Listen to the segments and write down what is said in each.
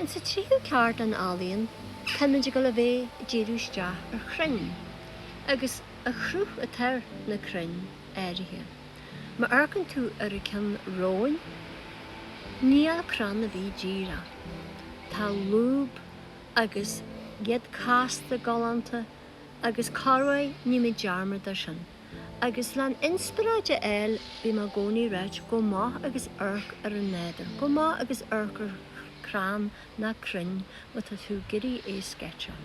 Insa tríú ceardlann ealaíon, táimid ag dul a bheith ag díriú isteach ar chrainn agus an chruth atá ar na crainn áirithe. Má amharcann tú ar an ceann romhainn, níl crann ar bith díreach. Tá lúb agus iad casta galánta agus corruair nímid dearmad de sin. Agus le'n inspioráid a fháil bím i gcónaí ag ráit gabh amach agus amharc ar an nádúr, gabh amach agus amharc ar chrann ná crainn má tá tú ag iarraidh é sceitseáil.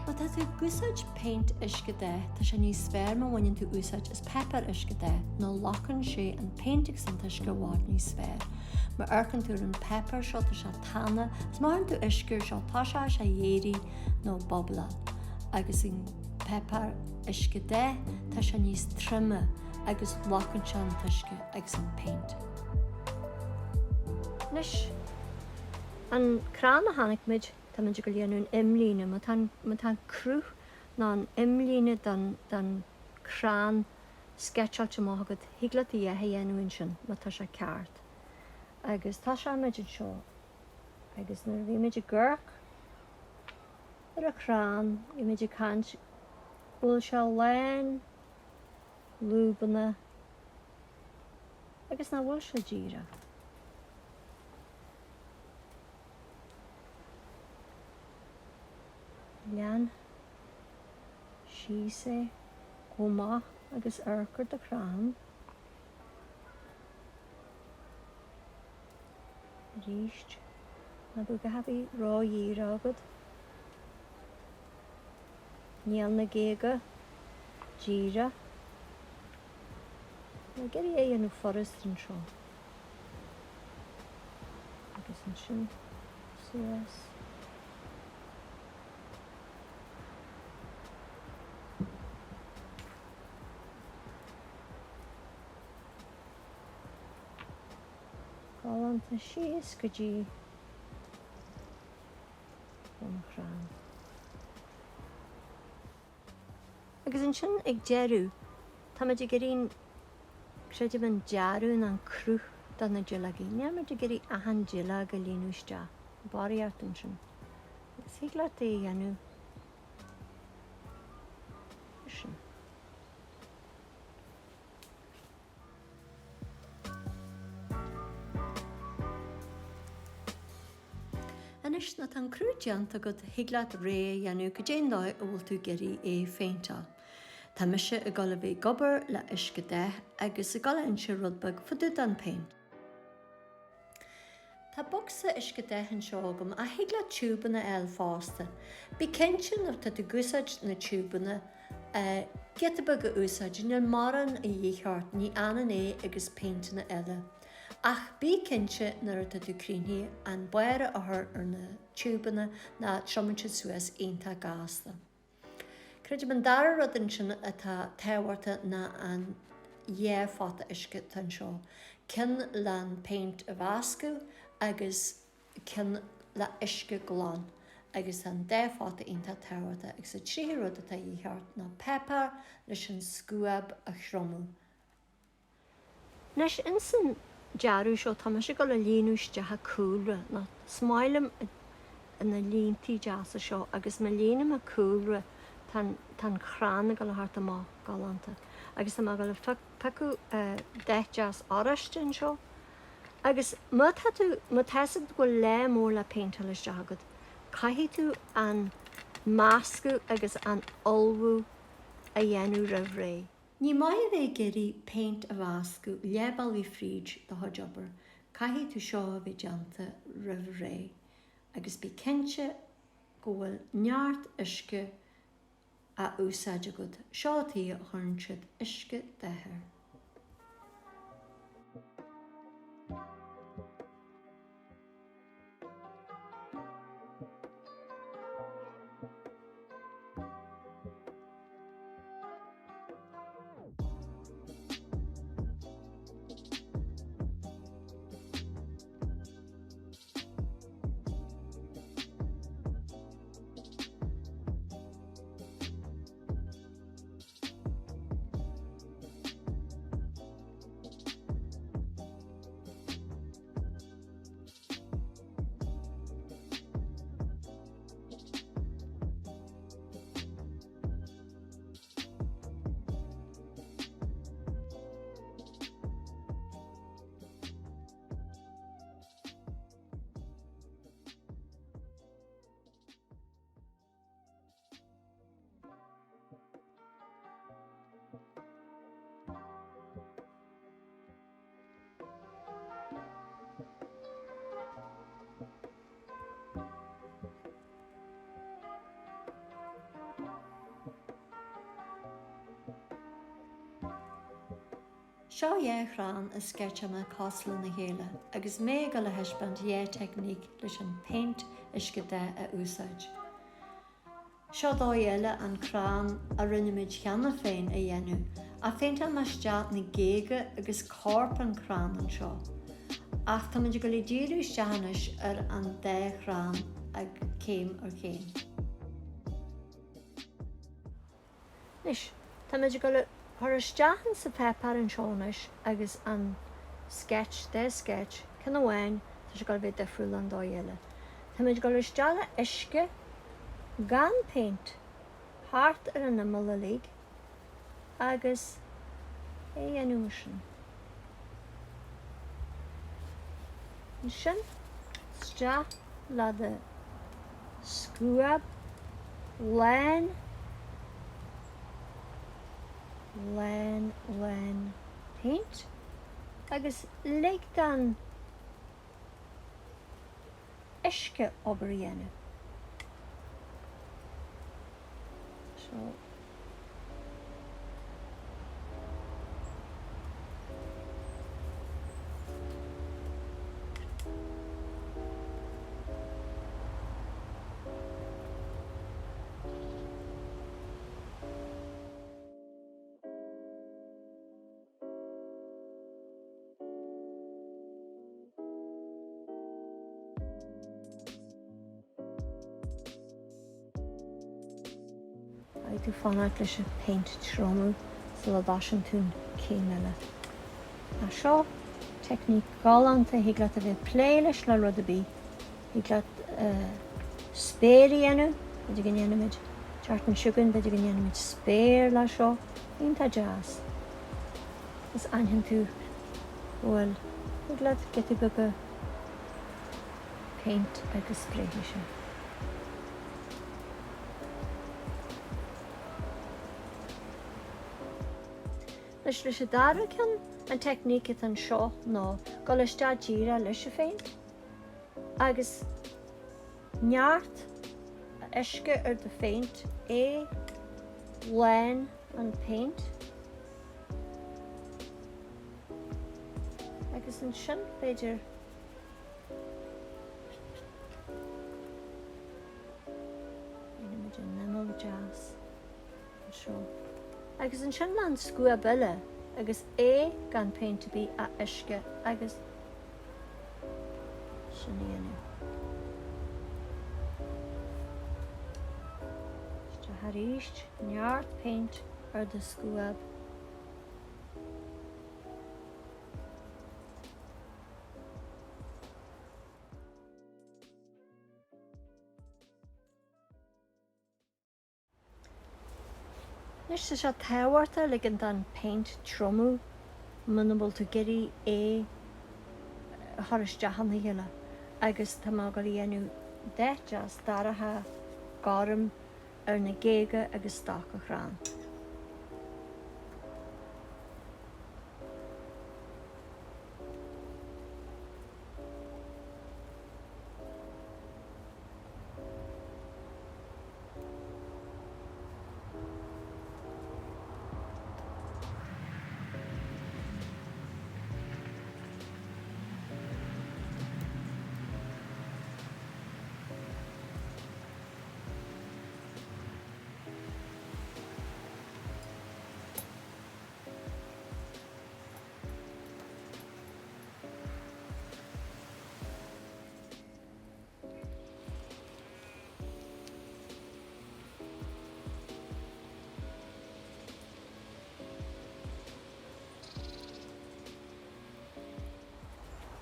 Má tá tú ag úsáid péint uisce dath, tá sé níos fearr má bhaineann tú úsáid as páipéar uisce dath nó locann sé an péint agus an t-uisce i bhfad níos fearr. Má amharcann tú ar an páipéar seo tá sé tana agus má chuireann tú uisce ar seo tosóidh sé ag éirí nó bubláil agus an páipéar uisce dath tá sé níos troime agus locann sé an t-uisce agus an péint. Anois, an crann a chonaic muid Táimid ag dul a dhéanamh an imlíne. Má tá an, má tá an cruth nó an imlíne don, don chrann sceitseáilte amach agat, thig leat a dhath a dhéanamh ansin má tá sé ceart. Agus tosóimid anseo agus nuair a bhímid ag amharc ar an chrann, bímid ag caint go bhfuil sé lán lúbanna agus nach bhfuil sé díreach. Lean síos é gabh amach agus amharc ar do chrann. Arís, ná bíodh a dhath ar bith ródhíreach agat. Níl na géaga díreach. Tá mé ag iarraidh é a dhéanamh furast anseo. Agus ansin suas. Galánta síos go dtí an chrann. Agus ansin ag deireadh, táimid ag iarraidh, creidim an dearadh nó an cruth do na duilleogaí. Níl muid ag iarraidh achan duilleog a líonadh isteach. Barraíocht ansin. Agus thig leat é a dhéanamh mar sin. Anois nuair atá an cruth déanta agat, thig leat rogha a dhéanamh cad é an dóigh a bhfuil tú ag iarraidh é a phéinteáil. Tá mise ag dul a bheith ag obair le uisce dath agus ag dul a inse rud beag fá dtaobh den péint. Tá bocsa uisce dath anseo agam ach thig leat tiúbanna a fháil fosta. Bí cinnte nuair atá tú ag úsáid na tiúbanna giota beag a úsáid, níl mórán a dhíth ort, ní fhanann é agus péinteanna eile. Ach bí cinnte nuair atá tú críochnaithe an barr a chur ar na tiúbanna nó triomaíonn siad suas iontach gasta. Creidim an dara rud ansin atá tábhachtach ná an dhá phota uisce atá anseo, ceann le an péint a mheascadh agus ceann le uisce glan agus tá an dá phota iontach tábhachtach agus an tríú rud atá a dhíth ort ná páipéar leis an scuab a thriomú. Anois, ins an dearadh seo, tá mise ag dul a líonadh isteach an cúlra, nó is maith liom na línte deasa seo, agus má líonaim an cúlra, tá an, tá an crann ag dul a theacht amach galánta. Agus tá mé ag dul a phiocadh dath deas oráiste anseo. Agus má tá tú, má tá 'fhios agat go bhfuil lá mór le péinteáil isteach agat, caithfidh tú an meascadh agus an ullmhú a dhéanamh roimh ré. Ní maith a bheith ag iarraidh péint a mheascadh leath bealaigh fríd do chuid obair, caithfidh tú seo a bheith déanta roimh ré agus bí cinnte go bhfuil neart uisce á úsáid agat, seo an tuige a chuireann siad uisce dath air. Seo dhá chrann a sceitseáil mé cosúil lena chéile agus mé ag dul a thaispeáint dhá teicníc leis an péint uiscedhath a úsáid. Seo dóigh eile an crann a rinne muid cheana féin a dhéanamh ach phéinteáil mé isteach na géaga agus corp an chrann anseo. Ach tá muid ag dul ag díriú isteach anois ar an dá chrann ag céim ar chéim. Anois, táimid ag dul a chur isteach insa pháipéar anseo anois agus an sketch, dá sketch, ceann amháin, tá sé ag dul a bheith difriúil ón dóigh eile. Táimid ag dul isteach le uisce gan péint thart ar an imeall uilig agus é a dhéanamh mar sin. Ansin, isteach le do scuab lán, lán, lán péint agus lig don uisce obair a dhéanamh. So. Caithfidh tú fanacht leis an péint triomú sula dtosaíonn tú an céim eile. Ach seo teicníc ghalánta, thig leat a bheith ag plé leis le rud ar bith. Thig leat spéir a dhéanamh, b'fhéidir go ndéanfaimid, seachtain seo chugainn, b'fhéidir go ndéanfaimid spéir le seo. Iontach deas. Is aithníonn tú go bhfuil, thig leat giota beaga péint agus spréifidh sé. Anois leis an dara ceann, an teicníc atá anseo ná dul isteach díreach leis an phéint agus neart uisce ar do phéint, é lán an péint agus ansin b'fhéidir Déanaimid an imeall deas anseo. Agus ansin le an scuab eile agus é gan péint ar bith ach uisce agus sin a dhéanamh. Isteach arís, neart péint ar do scuab. Anois tá sé tábhachtach ligean don phéint triomú muna bhfuil tú ag iarraidh é a chur isteach ina chéile agus tá mé ag dul a dhéanamh dath deas dorcha gorm ar na géaga agus stoc an chrainn.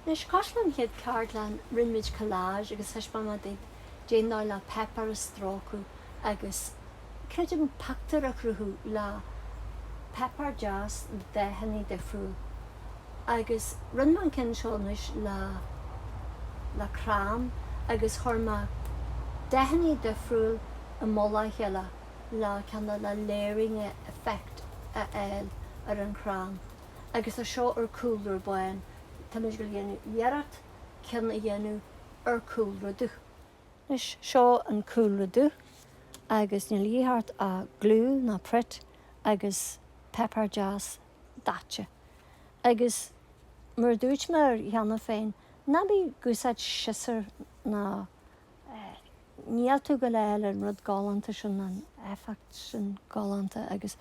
Anois, cosúil leis an chéad ceardlann, rinne muid collage agus thaispeáin mé daoibh cén dóigh le páipéar a stróiceadh agus, creidim, pictiúr a chruthú le páipéar deas dathanna difriúil. Agus rinne mé an ceann seo anois le le crann agus chuir mé dathanna difriúil i mullach a chéile le cineál le layering effect a fháil ar an chrann. Agus tá seo ar cúlra bán. Tá muid ag dul a dhéanamh iarracht ceann a dhéanamh ar cúlra dubh. Anois seo an cúlra dubh agus níl a dhíth ort ach glue ná Pritt agus páipéar deas daite. Agus mar a dúirt mé cheana féin, ná bí ag úsáid siosúr ná níl tú ag goil a fháil an rud galánta sin, an éifeacht sin galánta agus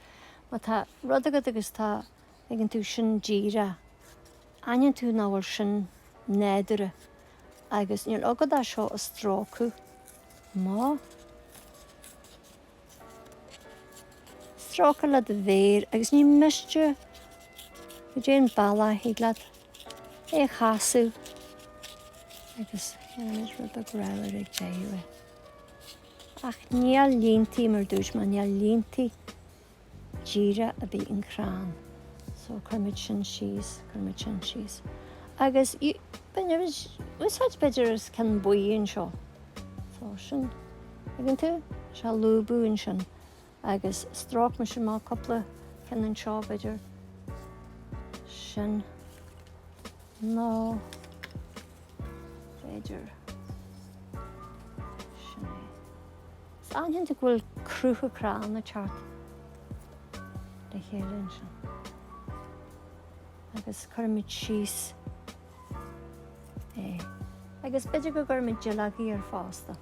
má tá rud agat agus tá, tuigeann tú, sin díreach, aithníonn tú nach bhfuil sin nádúrtha agus níl agat ach seo a strócadh. Má. Strócadh le do mhéar agus ní miste cad é an bealach a thig leat é a chasadh agus déanfaimid rud beag ramhar ag deireadh é. Ach níl línte mar dúirt mé, níl línte díreach ar bith an chrann. So cuirfimid sin síos, cuirfimid sin síos. Agus bainfimid úsáid b'fhéidir as ceann buí anseo. So sin, tuigeann tú? Sé lúbadh ansin. Agus stróic mise amach cúpla ceann anseo b'fhéidir. Sin nó b'fhéidir sin é. Is aithníonn tú go bhfuil cruth an chrainn ag teacht le chéile ansin. Agus cuirfimid síos é. Agus b'fhéidir go gcuirfimid duilleogaí air fosta.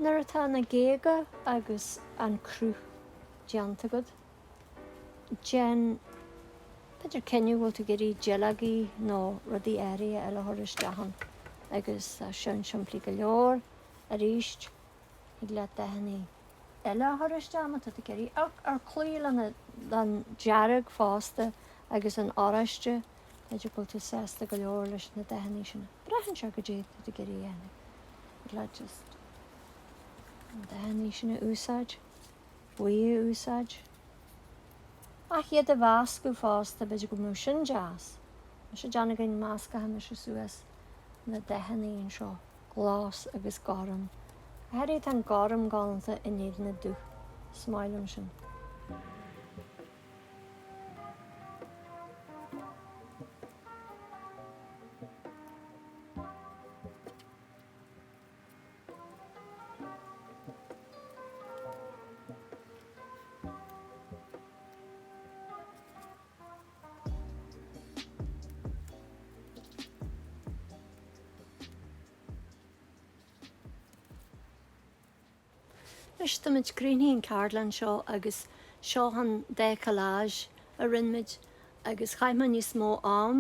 Nuair atá na géaga agus an cruth déanta agat, déan, b'fhéidir, cinneadh bhfuil tú ag iarraidh duilleogaí nó rudaí áirithe eile a chur isteach ann agus tá sin simplí go leor. Arís, thig leat dathanna eile a chur isteach má tá tú ag iarraidh. Ach ar cloí lena, an dearg fosta agus an oráiste, b'fhéidir go bhfuil tú sásta go leor leis na dathanna sin. Braitheann sé goidé tá tú ag iarraidh a dhéanamh. Thig leat just na dathanna sin a úsáid, buí a úsáid. Ach iad a mheascadh fosta, b'fhéidir go mbeadh sin deas. Mise ag déanamh go meascfaidh mise suas na dathanna anseo, glas agus gorm. Go háirithe tá an gorm galánta in éadan an dubh. Is maith liom sin. Anois táimid críochnaithe an ceardlann seo agus seo an dá collage a rinne muid agus chaith mé níos mó am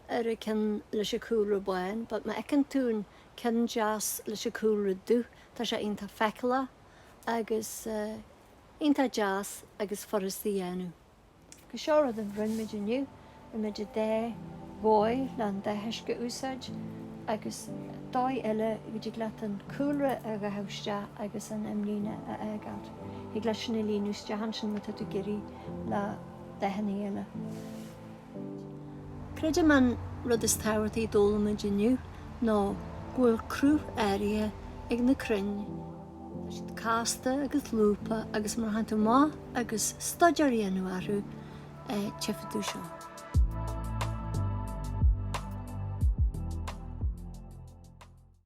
ar an ceann leis an cúlra bán but má fheiceann tú an ceann deas leis an cúlra dubh tá sé iontach feiceálach agus iontach deas agus furasta a dhéanamh. Agus seo rud a rinne muid inniu, rinne muid an dá dhóigh le an dath uisce a úsáid agus dóigh eile go dtig leat an cúlra a dhathú isteach agus an imlíne a fhágáilt. Thig leat sin a líonadh isteach ansin má tá tú ag iarraidh le dathanna eile. Creidim an rud is tábhachtaí a d'fhoghlaim muid inniu ná go bhfuil cruth áirithe ag na crainn. Tá siad casta agus lúbtha agus má théann tú amach agus staidéar a dhéanamh orthu, tchífidh tú seo.